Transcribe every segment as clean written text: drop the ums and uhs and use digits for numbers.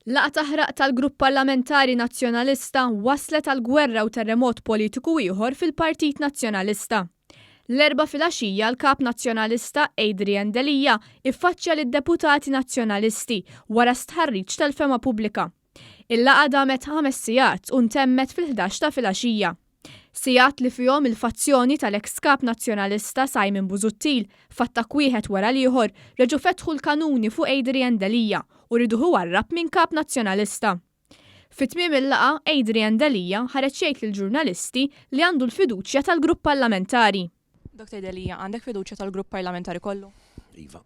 Laqgħa taħraq tal-Grupp Parlamentari Nazzjonalista wasslet għal gwerra u terremot politiku ieħor fil-Partit Nazzjonalista. L-Erbgħa filgħaxija l-Kap Nazzjonalista Adrian Delia iffaċċja lid-deputati Nazzjonalisti wara stħarriġ tal-fehma pubblika. Il-laqgħa damet ħames sigħat u ntemmet fil-ħdax ta' filgħaxija. Sigħat li fihom il-fazzjoni tal-eks Kap Nazzjonalista Simon Busuttil, f'attakk wieħed wara l-ieħor, reġgħu fetħu l-kanuni fuq Adrian Delia u rieduh iwarrab minn Kap Nazzjonalista. Fi tmiem il-laqgħa, Adrian Delia ħareġ jgħid lill-ġurnalisti li għandu l-fiduċja tal-Grupp Parlamentari. Dr Delia, għandek fiduċja tal-Grupp Parlamentari kollu? Iva.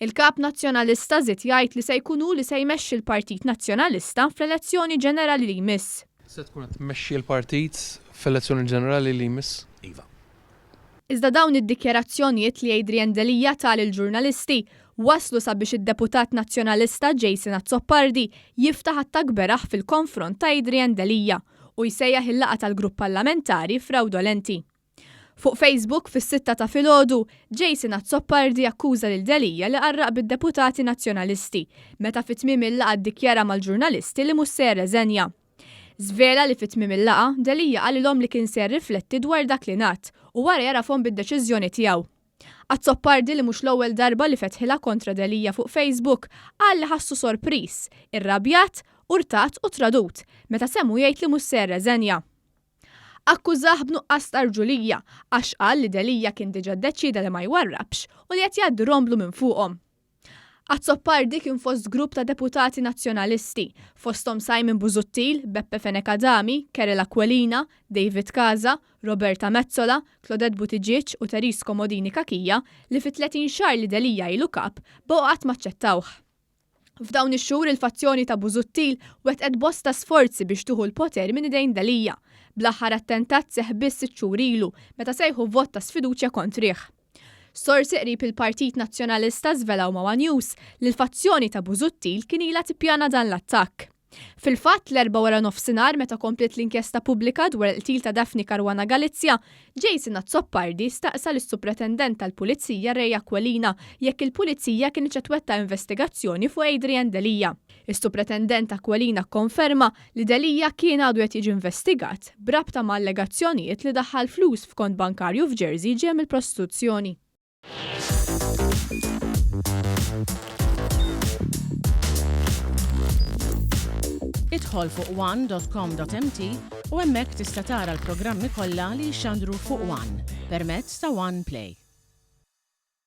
Il-Kap Nazzjonalista żied jgħid li se jkun hu li se jmexxi l-Partit Nazzjonalista fl-elezzjoni ġenerali li jmiss. Se tkun qed tmexxi l-partit fl-elezzjoni ġenerali li jmiss? Iva. Iżda dawn id-dikjarazzjonijiet li Adrian Delia ta lill-ġurnalisti wasslu sabiex id-deputat Nazzjonalista Jason Azzopardi jiftaħ attakk beraħ fil-konfront ta' Adrian Delia u jsejjaħ il-laqgħa tal-grupp parlamentari frawdolenti. Fuq Facebook fis-sitta ta' filgħodu, Jason Azzopardi akkuża lil Delia li qarraq bid-deputati Nazzjonalisti meta fi tmiem il-laqgħa ddikjara mal-ġurnalisti li mhux se jirreżenja. Żvela li fi tmiem il-laqgħa, Delia qalilhom li kien se jirrifletti dwar dak li ngħad u wara jagħrafhom bid-deċiżjoni tiegħu. Azzopardi li mhux l-ewwel darba li fetħilha kontra Delia fuq Facebook, qal li ħassu sorpriż, irrabjat, urtat u tradut meta semgħu jgħid li mhux se jirreżenja. Akkużah b'nuqqas ta' rġulija għax qal li Delia kien diġà ddeċieda li ma jwarrabx u li qed jgħaddi romblu minn fuqhom. Azzopardi kien fost grupp ta' deputati Nazzjonalisti, fosthom Simon Busuttil, Beppe Fenech Adami, Karel Aquilina, David Casa, Roberta Metsola, Claudette Buttigieg u Therese Comodini Cachia li fit-30 xahar li Delia ilu Kap, baqgħu qatt m'aċċettawh. F'dawn ix-xhur il-fazzjoni ta' Busuttil wettqet bosta sforzi biex tieħu l-poter minn idejn Delia, bl-aħħar attentat seħħ biss sitt xhur ilu meta sejħu vot ta' sfiduċja kontrih. Sorsi qrib il-Partit Nazzjonalista żvelaw ma' one News li l-fazzjoni ta' Busuttil kien ilha tippjana dan l-attakk. Fil-fatt, l-Erbgħa waranofsinhar meta kompliet l-inkjesta pubblika dwar il-qtil ta' Daphne Caruana Galizia, Jason Azzopardi staqsa lis-Supretendent tal-Pulizija Ray Aquilina jekk il-Pulizija kinitx qed twettaq investigazzjoni fuq Adrian Delia. Is-Supretendent Aquilina kkonferma li Delia kien għadu qed jiġi investigat b'rabta ma' allegazzjonijiet li daħħal flus f'kont bankarju f'Jersey ġej mill-prostituzzjoni. Idħol fuq one.com.mt u hemmhekk tista' tara l-programmi kollha li jixxandru fuq One permezz ta' One Play.